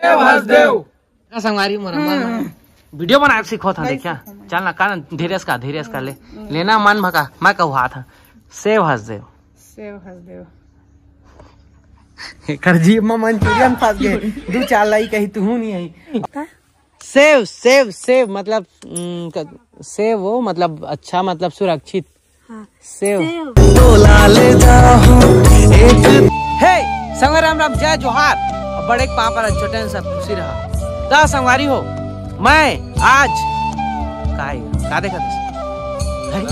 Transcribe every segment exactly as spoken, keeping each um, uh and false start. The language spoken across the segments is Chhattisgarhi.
सेव हसदेव। का संगवारी मोर मन वीडियो बनाए सीखो था, देखा। चल ना, का ना, धीरेस का, धीरेस का ले। लेना मन भका, मैं कहू हाथ। सेव हसदेव। सेव हसदेव। कर जीभ में मंचूरियन फंस गए। दू चार लाई कही तू नहीं आई। सेव, सेव, सेव, मतलब, उम, क-, सेव हो, मतलब, अच्छा, मतलब, सुरक्षित। हाँ। सेव। सेव। हे, संगवारी राम राम, जय जोहार। बड़े के पाँव पर छोटे सब खुशी रहा। ता संगवारी हो, मैं आज का है? का देखत हस? हैं?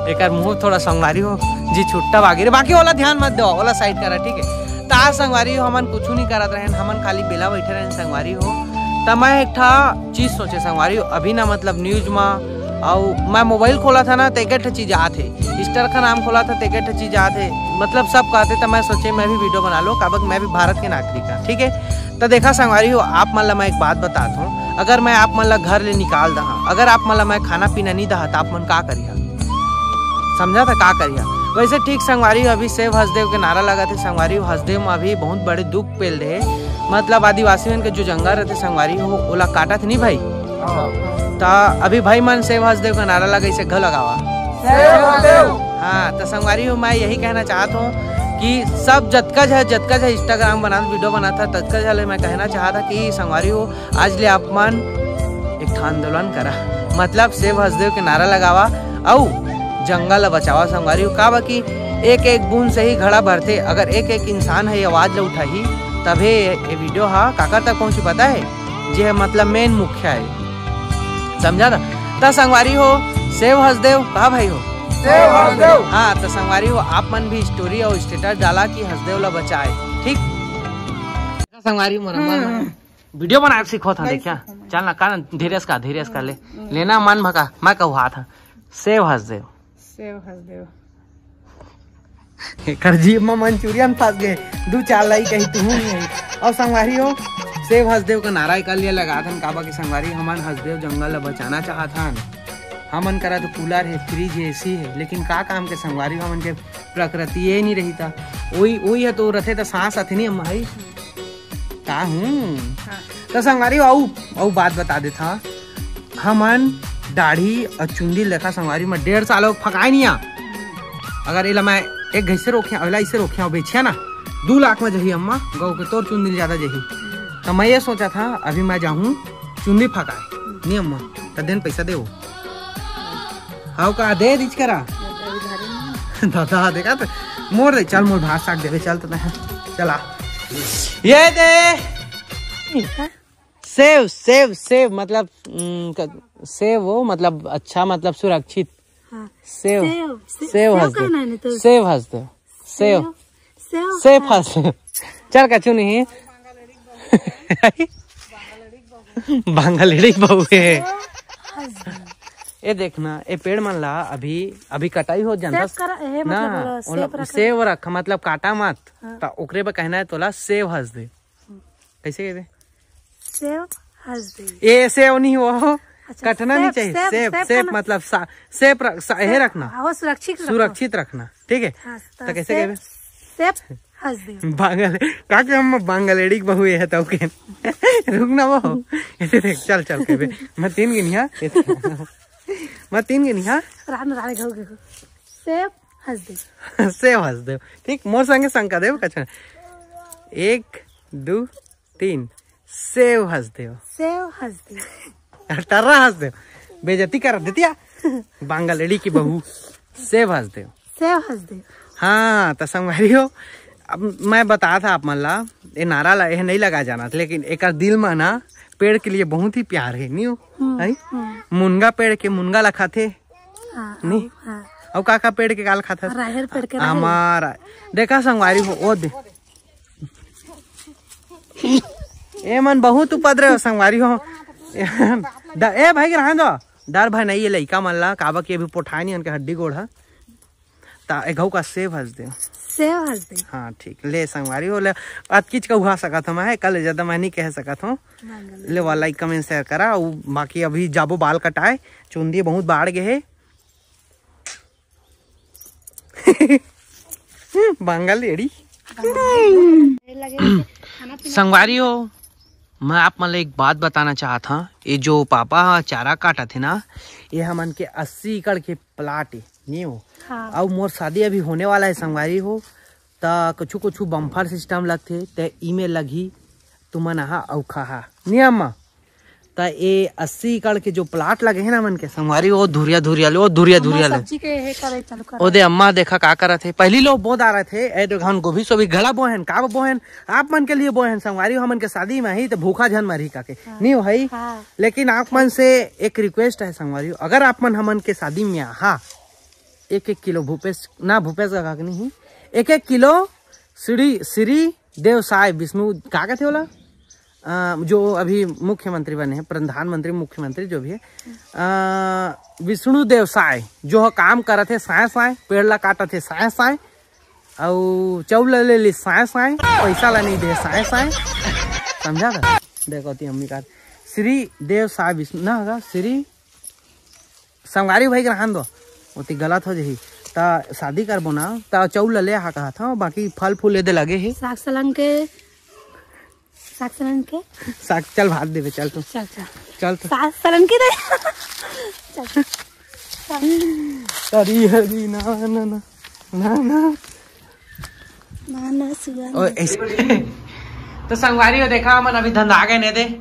एकर मुंह थोड़ा संगवारी हो जी, छुट्टा बागी रे, बाकी ओला ध्यान मत दो, ओला साइड करा, ठीक है? ता संगवारी हो, हमन कुछ नहीं करत रहन, हमन खाली बेला बैठे रहन संगवारी हो। त मैं एक ठा चीज सोचे संगवारी हो, अभी ना मतलब न्यूज मा, अउ मैं मोबाइल खोला था ना, तो एक ठा चीज आत है, इंस्टा का नाम खोला था, तो एक ठा चीज आत है, मतलब सब कहते, तो मैं सोचे मैं भी वीडियो बना लो, काबर मैं भी भारत के नागरिक हूँ, ठीक है? तो देखा संगवारी हो, आप मन ला मैं एक बात बतात हूँ, अगर मैं आप मन ला घर ले निकाल दहा, अगर आप मन ला मैं खाना पीना नहीं दहा, तो आप मन का करिहा? समझा था का करिहा? वैसे ठीक संगवारी हो, अभी सेव हसदेव के नारा लगा थे संगवारी हो, हसदेव में अभी बहुत बड़े दुख पेल रहे, मतलब आदिवासी मन के जो जंगल रहते संगवारी हो, ओला काटा थे नहीं भाई। ता अभी भाई मन सेव हसदेव का नारा लगा, इसे घर लगावा। सेव हसदेव। हाँ, तो संगवारी हो, मैं यही कहना चाहता हूँ कि सब जतका झ-, जतका झ Instagram बनात, वीडियो बनात था, ततका झ ले मैं कहना चाहता कि संगवारी हो, आज ले आप मन एक ठा आंदोलन करा, मतलब सेव हसदेव के नारा लगावा, अउ जंगल ला बचावा संगवारी हो। का बा कि एक एक बूंद से ही घड़ा भरथे, अगर एक एक इंसान है ये आवाज ला उठाही, तभे ये वीडियो हा काकर तक पहुंची, पता है? जे मतलब मेन मुख्य है, समझा था? त संगवारी हो, सेव हसदेव, का भाई हो? सेव हसदेव। हाँ, त संगवारी हो, आप मन भी स्टोरी अउ स्टेटस डाला कि हसदेव ला बचाए, ठीक? संगवारी मोर मन वीडियो बनाए सीखो था, देखा। चल ना, का ना, धीरेस का, धीरेस का ले। लेना मन भका, मैं कहू हाथ। सेव हसदेव। सेव हसदेव। कर जीभ में मंचूरियन फंस गए, दू चार लाई कही तू नहीं आई। अउ संगवारी हो, सेव हसदेव का नारा एकर लिए लगा थन, काबर कि संगवारी हमन हसदेव जंगल ला बचाना चाहत हन। हमन करा तो कूलर है, फ्रिज है, एसी है, लेकिन का काम के संगवारी, हमन के प्रकृति ये नहीं रही था। वही, वही है तो रथे तो सांस आथे नहीं हम भाई। का हूँ? हाँ। तो संगवारी हो, अउ, अउ बात बता देता, हमन दाढ़ी अउ चुंदी लेखा संगवारी में डेढ़ साल हो फकाए नहीं आ। अगर एला मैं एक घैसे रोकिया, ओला इसे रोकिया, बेचिया ना, दू लाख में जही अम्मा, गौ के तोर चुंदी ज्यादा जही। तो मैं ये सोचा था, अभी मैं जाहूँ चुंदी फकाए, नहीं अम्मा, तो देन पैसा देवो। हाउ का दे दीच करा। दादा, देखा तो मोर दे, चल मोर भात साग देवे, चल तो नहीं। चला। ये दे। सेव, सेव, सेव, मतलब, उम, क-, सेव हो, मतलब, अच्छा, मतलब, सुरक्षित। हाँ। सेव, सेव, से-, सेव सेव हंस दे। कहना है नहीं तो सेव हंस दे। सेव। सेव, सेव सेव हंस। हंस। चल, कछु नहीं। बांगलेड़ी बहू है। ये देखना, ये पेड़ मन ला अभी, अभी कटाई हो जानता सेव करा, ए, मतलब ना, बोला, ओला सेव रखा। सेव रख, मतलब, काटा मत। हाँ। त ओकरे बर कहना है तोला, सेव हंस दे। कैसे कहते? सेव हंस दे। ए, सेव नहीं हो, अच्छा, कटना नहीं सेफ, चाहिए। सेफ, सेफ, सेफ सेफ करना। मतलब सा-, सेफ रख-, सा-, हे सेफ, रखना। हाँ, वो सुरक्षित रखो। सुरक्षित रखना, ठीक है? हाँ, तो तो कैसे सेफ, कहबे? सेफ हंस दे। बांगल, का के हम बांगलेड़ी के बहू है तो के। रुक ना वो। ऐसे देख, चल, चल कहबे। मैं तीन गिनिया। मैं तीन गिनिया। रान, रान, घाव, घाव। सेफ हंस दे। सेव हंस दे। ठीक, मोर संगे संग कर देव कछन। एक, दू, तीन। सेव हंस देव। सेव हंस दे। टर्रा हंस देव। बेइज्जती कर देतिया। बांगलेड़ी की बहू। सेव हंस देव। सेव हंस दे। हाँ, तो संगवारी हो, अब मैं बता था आप मन ला, ये नारा ला, ये नहीं लगा जाना था, लेकिन एकर दिल में ना पेड़ के लिए बहुत ही प्यार है, नहीं हो? हम्म, है? हम्म। मुनगा पेड़ के मुनगा ला खाथे। हाँ, नहीं? हाँ। अउ का का पेड़ के काल खाथे? राहेर पेड़ के राहेर। हमारा। देखा संगवारी हो, ओ दे। ए मन बहुत उपद्रव संगवारी हो। द-, ए भाई के रहन दो। डर भय नहीं है लइका मन ला, काबर के अभी पोठाए नहीं उनके हड्डी गोड़ ह। ता ए घऊ का सेव हंस दे। सेव हंस दे। हाँ, ठीक। ले संगवारी हो, ले अतकीच का उहा सकत हूँ मैं, कल ज्यादा मैं नहीं कह सकत हूँ। ले वाला लाइक, कमेंट, शेयर करा, उ बाकी अभी जाबो बाल कटाए, चुंदी बहुत बाढ़ गए है। बांगलेड़ी। संगवारी हो, मैं आप मन ला एक बात बताना चाहत हंव। ये जो पापा ह चारा काटत हे ना, ये हमन के अस्सी एकड़ के प्लाट ए, नहीं हो? हाँ। अउ मोर शादी अभी होने वाला है संगवारी हो, त कुछु कुछु बम्फर सिस्टम लगथे, त इमे लगही, तुमन आहा अउ खाहा, नहीं अम्मा? त ए अस्सी एकड़ के जो प्लाट लगे हे ना मन के संगवारी, वो धुरिया धुरिया ले, वो धुरिया अम्मा धुरिया ले। सब्जी के हे करे चालू कर। ओ दे अम्मा देखा का करत हे, पहली लोग बो डारत हे, ए दो घन गोभी सोभी घला बोहेन, का बोहेन, आप मन के लिए बोहेन संगवारी, हमन के शादी में ही त भूखा झन मरही का के, हाँ। नहीं हो भाई? हाँ। लेकिन आप मन से एक रिक्वेस्ट है संगवारी, अगर आप मन हमन के शादी में आहा, एक एक किलो भूपेश ना, भूपेश का काकनी ही, एक एक किलो श्री श्री देवसाय विष्णु का कहते होला, अ, जो अभी मुख्यमंत्री बने हैं, प्रधानमंत्री मुख्यमंत्री जो भी है, अ, विष्णु देवसाय जो ह काम करत हे साय साय, पेड़ ला काटत हे साय साय, अउ चौल ला ले ली साय साय, पैसा ला नहीं दे साय साय, समझा था? देखो ती अम्मी का श्री देवसाय विष्णु ना होगा, श्री संगवारी भाई के रहन दो, ओती गलत हो जही। त शादी करबो ना, त चौल ले हा कहा था, बाकी फल फूल एदे लगे हे। साग सलन के, साग सलन के। साग, चल भात देबे, चल तू। चल, चल। चल तू। साग सलन के दे। चल। हरी हरी ना, ना, ना, ना, ना। ना, ना, सुआ ओ, ना। ऐसे। त संगवारी हो, देखा, हमन अभी धंधा गए ने दे।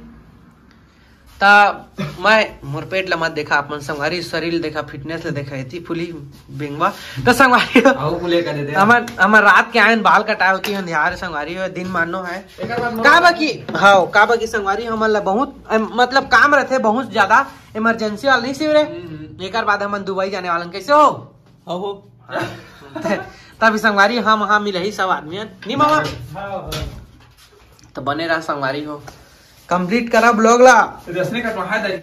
त मैं, मोर पेट ला मत देखा, आप मन संगवारी शरीर देखा, फिटनेस ला देखा, एती फुली बेंगवा। त संगवारी हो, आऊ फुले कर देते। हमर, हमर रात के आयन बाल कटाए होती है, यार संगवारी हो, दिन मानो है। एकर बाद का बाकी, हाँ, का बाकी संगवारी हमन ला बहुत, अम, मतलब काम रहते बहुत ज्यादा, इमरजेंसी वाला नहीं सिव रे। हम्म, हम्म। एकर बाद हमन दुबई जाने वालन, कैसे हो? हो, हो। तभी संगवारी हम, हम मिलही सब आदमी, नहीं मामा? हाँ, हाँ। त बने रहा संगवारी हो, कंप्लीट करा ब्लॉग ला। तो दसने का तो है दाई।